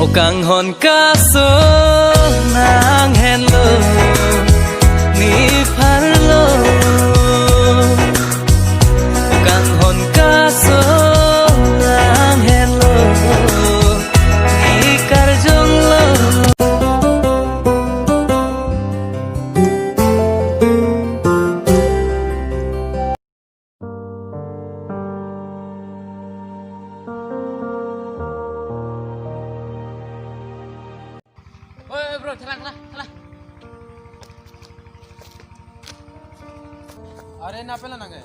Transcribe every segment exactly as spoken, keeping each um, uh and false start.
O kanghon kaso nang henlo, ne pharlo. O kanghon kaso nang henlo, ne karjonglo. Oi, oi, bro, thalang, thalang, thalang. Are, nangpela nang ke?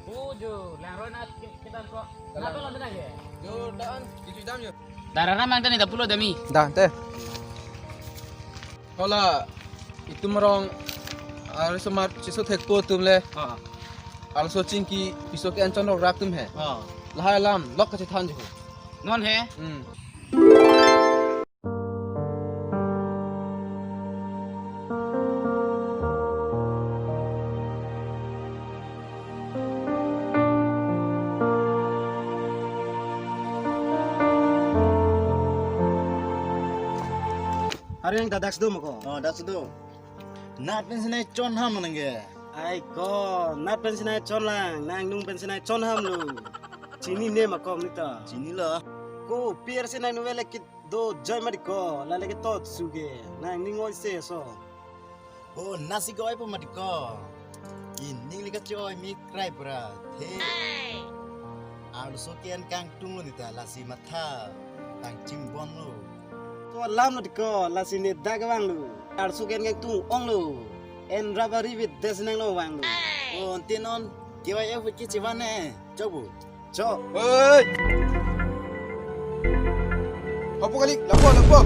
Bu jo, langroi nat ki-, kitan ko. Thalang. Nangpela nang ke? Jo, dan, kiji dam jo. Dara ramang tani da pulo dami. Da, te. Hola, itum rong, arisomar chiso thekpo atum le. Ah. Arloso chingki piso ke-en chonrok rak atum he. Ah. Lahai alam lok kachethan jo. Non he? Hmm. Are, nang dadak sudo moko? Oh, dak sudo. Nat pensi nangchon ham nang ke? Ai ko, nat pensi nangchon lang, nang nung pensi nangchon ham lo. Chinine ma kom neta? Chinilo. Kopi arsi nang nove le kit do joi mati ko, lale ke tot su ke, nang ning oi se so. Oh, nasi ko oi po mati ko. Ining le kachoi mi krai pura. The. Arloso ke-en kangtung lo neta, lasi matha tang chimbon lo. Ko alam lo ti ko, lasi ne dak vang lo. Arloso ke-en kangtung ong lo. En rap ari bit des nang lo vang lo. Oh, ante non K Y F ke chevan ne. Chok bu. Chok. Oi! Hapu kali, lapu, lapu.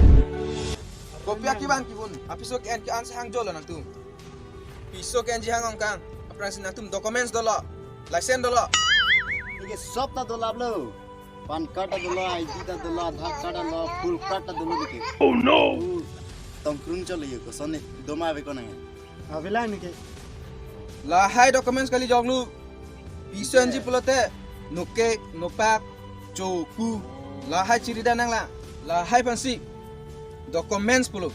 Kopi akiban kibun. Apiso ke-en ke-an si hang jolo nangtum. Piso ke-enji hang ong kang. Aphrangsi nangtum documents dolo. License dolo. Neke sop ta dolo aplo. Pan card ta dolo, I D ta dolo, Aadhaar card ta dolo, full card ta dolo neke. Oh no! Uh, tongkrung cholo yo, koson ne, doma ave ko nang. Ave lang neke. Lahai documents kali jok lo. Piso enji pulote, nokek, nopak, choku. Lahai chiri da nang la. Lahai aphansi documents pulo.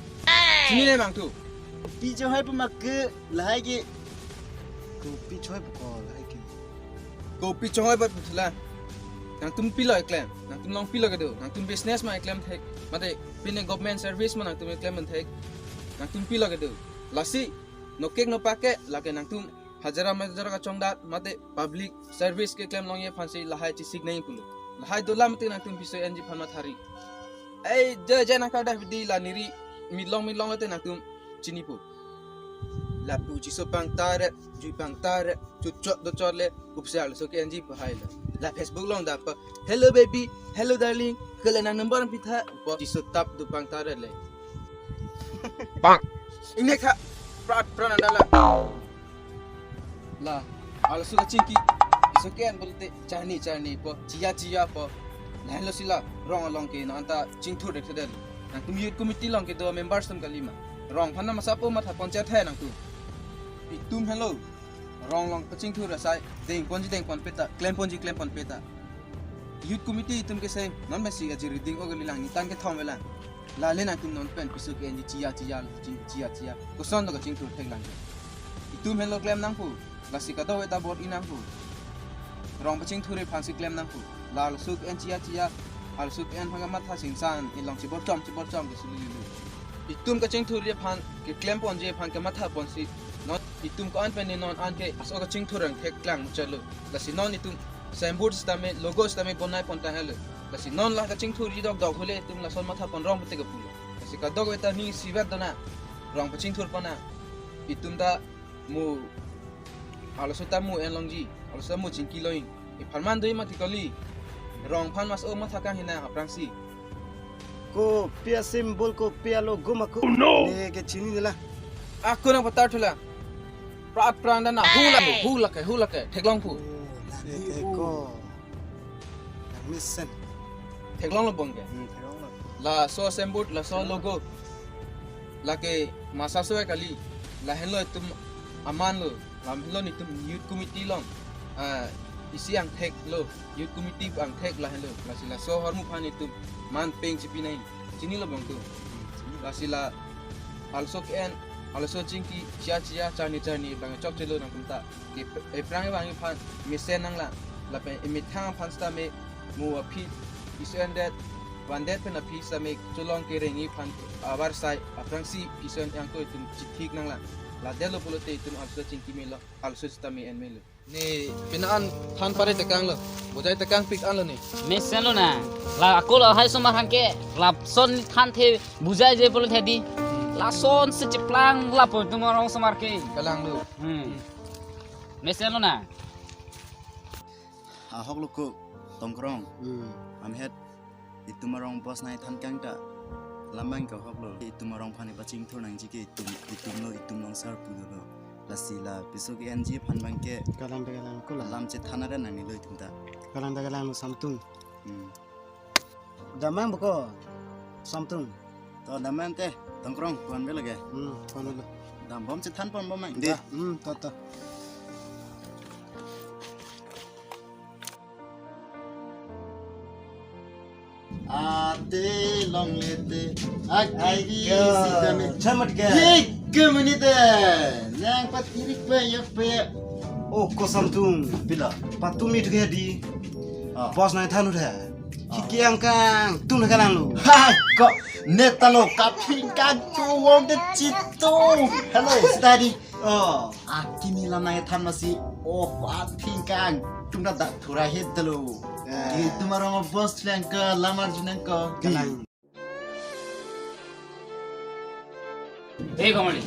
Chinine ma nangtum? Pi chohoi pu ma ke lahai ke. Kopi chohoi pu ko lahai ke. Kopi chohoi pu thula. Nangtum pilo eklem. Nangtum along pilo kedo. Nangtum business ma eklem thek. Mate pine government service ma nangtum eklem thek. Nangtum pilo kedo. Lasi nokek nopak ke lake nangtum hajira majira kachongdat mate public service keklem longji aphansi lahai chesik nang pulo. Lahai dola mate nangtum piso enji aphan mathari. Ei, je, je nang kada bidi la neri milong milong lote nangtum chinipo. Lapu chiso pangtaret, jui pangtaret, chuchot dochot le, kupsal so ke enji pahai lo. La Facebook along da pa, "Hello baby, hello darling, kele nang number pitha," po chiso tap do pangtaret le. Bang. Ingnek ha, prat pran anda la. La, arloso kachingki, piso ke-en pulote, charni charni po, chiya chiya po. Lahenlo si la, rong along ke non anta chingthur dek thedel. Nangtum youth committee along kedo members atum kali ma. Rong aphan masa po matha pon chet hai nangtum. Itum helo. Rong along pachingthur asai, dengponji dengpon peta, klemponji klempon peta. Youth committee itum ke same, non pensi aji reading o kali lang, nitan kethom avelang. Lale nangtum non pen piso ke-enji chiya chiya, ching chiya chiya. Koson to kachingthur thek lang ke. Itum helo klem nangpo, lasi kadokave ta bor-i nangpo. Rong pachingthur aphansi klem nangpo. La arloso ke-en chiya chiya, arloso ke-en aphan kamatha singsan, ilong chibor chom, chibor chom ke suli lulu. Itum kachingthur aphan, keklemponji aphan kamatha ponsi. Non itum ko-an pen ne non an ke, aso kachingthur angthek klang muchot lo. Lasi non itum signboard sitame, logo sitame bonai pon tang helo. Lasi non la kachingthur dokdok hule itum lason matha pon rong pute kepulo. Lasi kadokave ta ning isivet dona. Rong pachingthur pon na. Itum ta mu, arloso ta mu en longji. Arloso ta mu chingki longji. Ipharman doi mati kali. Rong aphan mas o matha kang hina aphrangsi. Kopi asymbol, kopi alogo ma ko. Oh no! Ne ke chinine la. Ako nang patar thula. Prat pran dana hula, hula ke, hula ke. Theklong pu. Oh, lagi te ko. Nang mesen. Theklong lo bong ke. Hmm, theklong lo. Laso symbol, laso logo. Lake masa so kali. Lahenlo itum aman lo. Lahenlo netum youth committee along. Ah, isi angthek lo. Youth committee angthek lahenlo. Lasi laso ahormu aphan itum man peng chipi nai. Chinilo bang tu. Lasi la arloso ke-en, arloso chingki, chia chia, charni charni, bang chokchelo nangtum ta. Ke ep-, ephrang vangji aphan mesen nanglang. Lapen emethang aphan sitame mo aphi ison det, vandet pen aphi sitame cholong kerengji aphan avarsai aphrangsi ison angko itum chithik nanglang. La detlo pulote itum arloso chingki melo, arloso sitame en melo. Ne pina an than pare tekanglo. Bujai tekangpik anlo ne. Mesenlo na. La ako lahai osomar aphan ke lapuson thanthe bujaije pulote di. Lasonsi cheplang lapu itum arong osomar ke. Kalanglo. Hmm. Mesenlo na. Ahoklo ko, Tongkrong. Hmm. Amhet itum arong boss nai than kang ta. Lam abang ke ahoklo. Itum arong aphan pachingthur nangji ke itum, itumlo, itum longsar pulo. Lasi la piso ke-enji aphan abang ke. Kalang ta kalang ko la. Lam chethan are nangnelo itum ta. Kalang ta kalang lo Samtung. Hmm. Dam abang boko Samtung. To dam abang te, Tongkrong, ko-an belo ke. Hmm, ko-an belo. Dambom chethan ponbom abang. Dei. Ya, hmm, to, to. Ate longle te. Ak ai di ya, sitame. Chamat ke. Hik ke menit eh. Nang patirik pe yok pe. Oh, ko Samtung. Pilo? Patumi tu ke di. Ah. Boss nai than ut he. Ah. Hiki angkang tung na kalanglo. Hai, ko netalo kaphing kang tu wong de chitu. Hello, study. Oh. Akimi lam nai than masi. Oh, kaphing kang tung na dak thura het dalo. Eh. Di tumaro boss lang ke lamar junang ke. Kalang. Hei, Komali.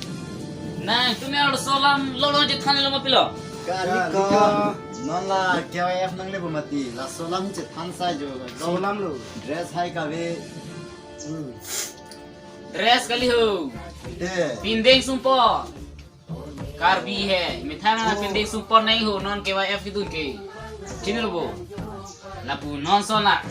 Nangtum arloso alam lolong chethanlo ma pilo? Kali ko. Non la K Y F nangle bomati. Laso alam chethan sai jo. Laso alam lo. Dress hai kave. Hmm. Dress kali ho. Eh. Pindeng sumpot. Karbi he, methang apindeng sumpot nang ho non K Y F kedun ke. Chinilo bo. Lapu non son la.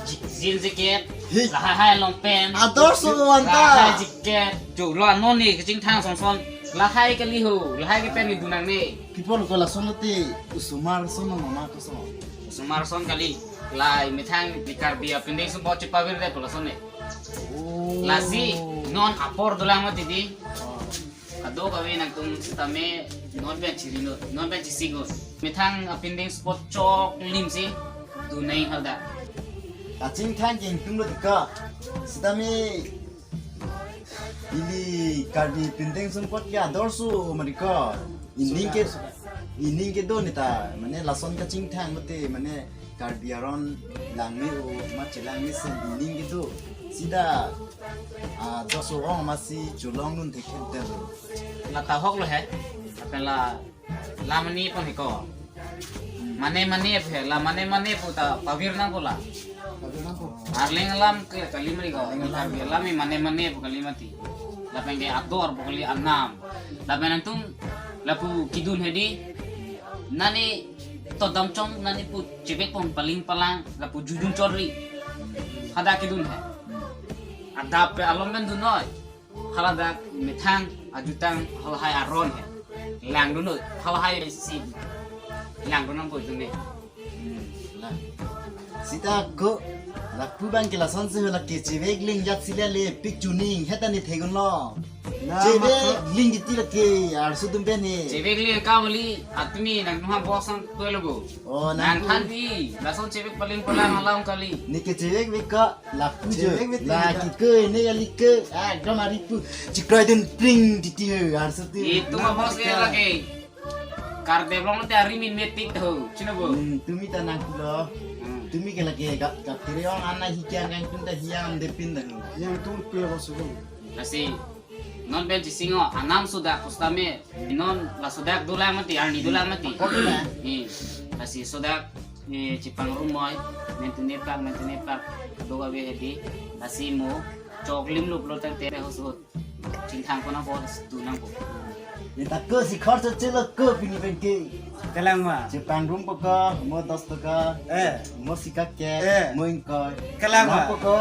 Ji-, jean jacket, hi, lahai hai long pant. Ador so wan ta. Lahai jacket. Jo lo non ne kachingthang son son. Lahai kali ho, lahai ke pen kedun nangne. People ko lason te, osomar son mama ko son. Osomar son kali. Lai methang di Karbi apindeng sumpot chepavir det ko lason ne. Oh. Lasi non apor dolang mati di. Oh. Kadokave nangtum sitame non pen chiri non, non pen chisik non. Methang apindeng sumpot choklimsi dun nang hadak. Kachingthang kengtung lo tika. Sitame ili Karbi pindeng sumpot ke ador so mati ko. Ining ke, ining kedo ne ta, mane lason kachingthang mate, mane Karbi aron langme o, ma chelang mesen ining kedo. Sida, ah, doso ong masi cholong dun thekhet delo. La ta ahoklo he. Lapen la, la mane pon he ko. Mane mane pu he, la mane mane pu ta pavir nangpo la. Pavir nangpo. Arleng alam ke kali mari ko. Arleng alam. Karbi alam mane mane pu kali mati. Lapen ke ador pu kali anam. Lapen nangtum lapu kedun he di. Nani to damchong nani pu chevek pon paling palang lapu judun chorli. Hadak kedun he. Adap pe alom pen dun noi. Haladak methang ajutang halahai aron he. Langdun noi. Halahai si. Langdun nangpo itum ne. Hmm, la. Sita ko lapu abang ke lasonsi ho lake chevek ling jat sila le pik chuning heta ne thegun lo. Na, chevek ling kiti lake arloso atum pen he. Chevek ling ka mali atumi nangtum ha boss nang tuelo bo. Oh, nang nangtum than di lason chevek paling palang alam kali. Ne ke chevekvek ka lapu jo. Chevekvek la tini ka. Kike ne kali ke. Ah, ekdom ari pu. Chikroi dun pring titi ho arloso atum. Itum na, a boss ke lake. Kardom long te ari min metik tho, chino bo. Hmm, tumi ta nangpulo. Hmm. Tumi ke lake gap, gap kiri ong ana hikyang kangtung ta hiam depin ta. Yang tung pe lo sugung. Lasi non pen chising o, anam sudak kustame, non la sudak dolang mati, arni dolang mati. Pokok dolang. Ni, lasi sudak, ni chipangrum moi, mentune pak, mentune pak, doga be hedi, lasi mo, choklim lup lo tang tere hosot. Chingthang ko nangpo, dun nangpo. Neta ko sikhor chechelo ko pini pen ke. Kalang ma. Chepangrum po ko, mo dos taka. Eh. Mo sika ke, eh, mo ingkoi. Kalang ma. Nangpo ko.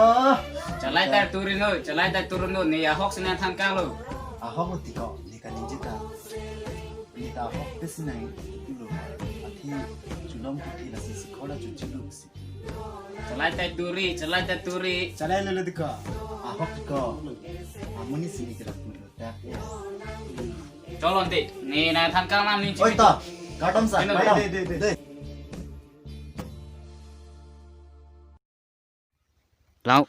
Chalai ta turun lo, chalai ta turun lo, ne ahok si nangthan kang lo. Ahok lo tiko, ne kaningje ta. Neta ahok te si nang tulo. Athi chulong kuti lasi sikhor ta chuchilo si. Chalai tai turi, chalai tai turi. Chalai lele dika. Ahok dika. Amonit si dikira pulo ta. Cholo ante, ne nangthan kang nam ning. Oi ta, kardom sa, kardom. De, de, de, de. Lau.